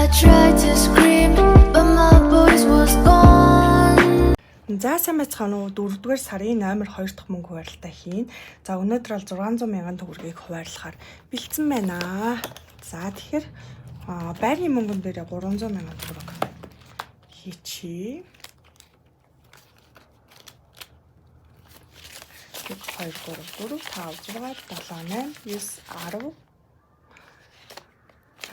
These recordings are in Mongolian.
I tried to scream, but my voice was gone. За сайн байцгаана уу? 4-р сарын номер 2 дахь мөнгө хуваарлтаа хийн. За өнөөдөр бол 600 мянган төгрөгийг хуваарлахаар бэлдсэн байна. За тэгэхээр байрны мөнгөн дээр 300 мянган төгрөг хийчихье. 1 2 3 4 5 6 7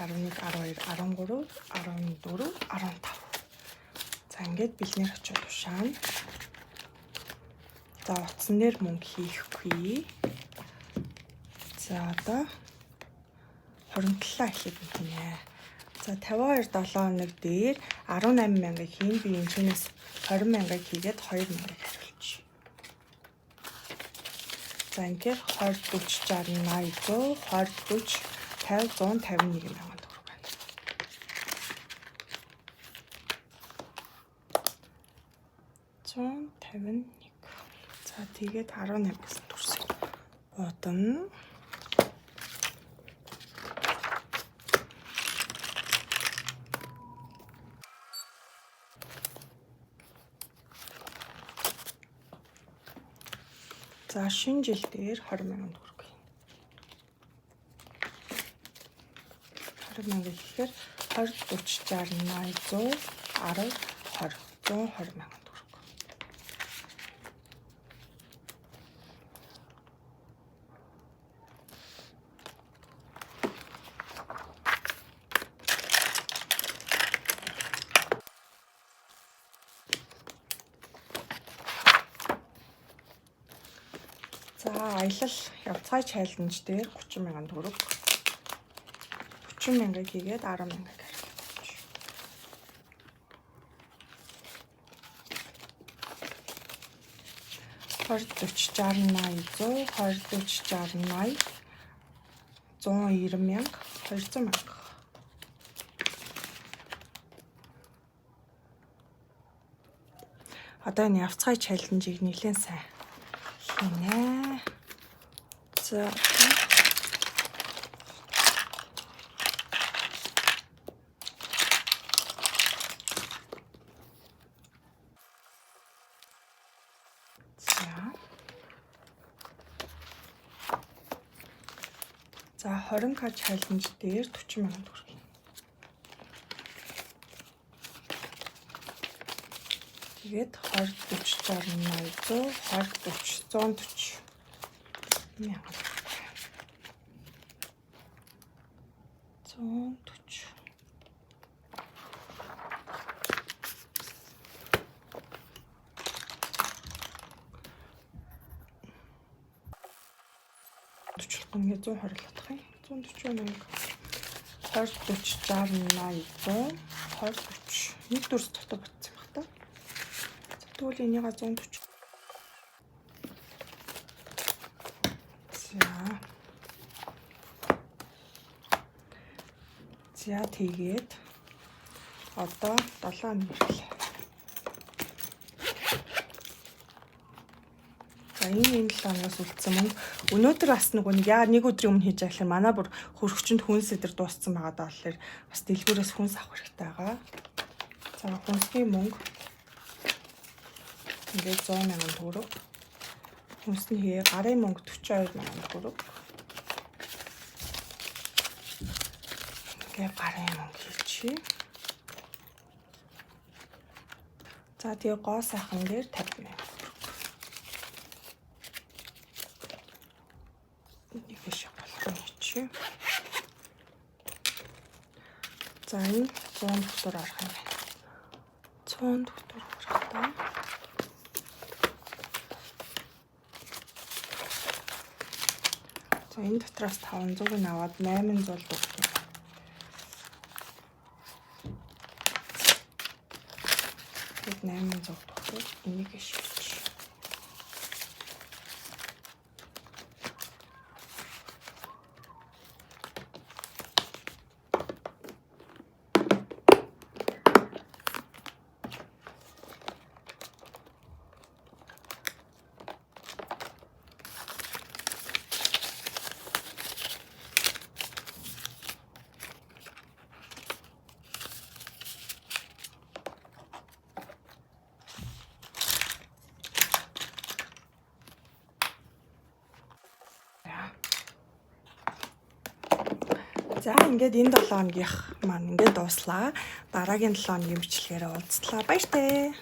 8 9 10 11 12 13 14 15. За ингээд бэлнээр очиод тушаана. За утсан дээр мөнгө хийхгүй. За одоо 27 эхлээд хийнэ. За 52 7 1 дээр 18 мянгаыг хийн. Би энэ чунаас 20 мянгаыг хийгээд 2 мянгаыг хариулчих. За ингээд 20 40 60 80 100 20 40 50 151 мянган төгрөг байна. 151. За тэгээд 18 гэсэн төрсөн. Бодно. За шинэ жил дээр 20 мянган төгрөг хийнэ. 20 мянга гэхээр 20 40 60 80 100 10 20 120 мянган төгрөг. За аялал явцгай чайланж дээр 30 мянган төгрөг. 30 мянгаыг хийгээд 10 мянгаыг хариулах. 20 40 60 80 100 20 40 60 80 190 мянга 200 мянга. Одоо энэ явцгай чайланжийг нэлээд сайн хийнэ. За За. За 20к challenge дээр 40 мянган төгрөг. Тэгээд 20 40 60 80 100 20 40 140 мянган төгрөг. 140. Төчлөхгүй ингээ 120 л бодох юм. 140 мянга. 20 40 60 80 100 20 40 нэг дүрс дотор ботсон юм бах та. За тэгвэл энийга 140. За. За тэгээд одоо 7 хоног ирлээ. За энэ 7 хоногоос үлдсэн мөнгө. Өнөөдөр бас нөгөө нэг яа нэг өдрийн өмнө хийж байгаа гэхээр манай бүр хөрөгчөнд хүнс эдэр дууссан байгаа даа болохоор бас дэлгүүрээс хүнс авах хэрэгтэй байгаа. За хүнсний мөнгө ингээд 100 мянган төгрөг. Хүнсний хээ гарын мөнгө 42 мянган төгрөг. Ингээд гарын мөнгө хийчихье. За тэгээ гоо сайхан дээр 50 мянга төгрөг. Нэг шиг болгоно хийчихье. За энэ 100 дотор орох юм байна. 100 дотор орох та. За энэ дотроос 500-ыг нь аваад 800 дүгнэ. Тэгээд 800 дүгнэх энийг шилж. За, ингээд энэ 7 хоногийнх маань ингээд дууслаа. Дараагийн 7 хоногийн бичлэгээр уулзлаа. Баяртай.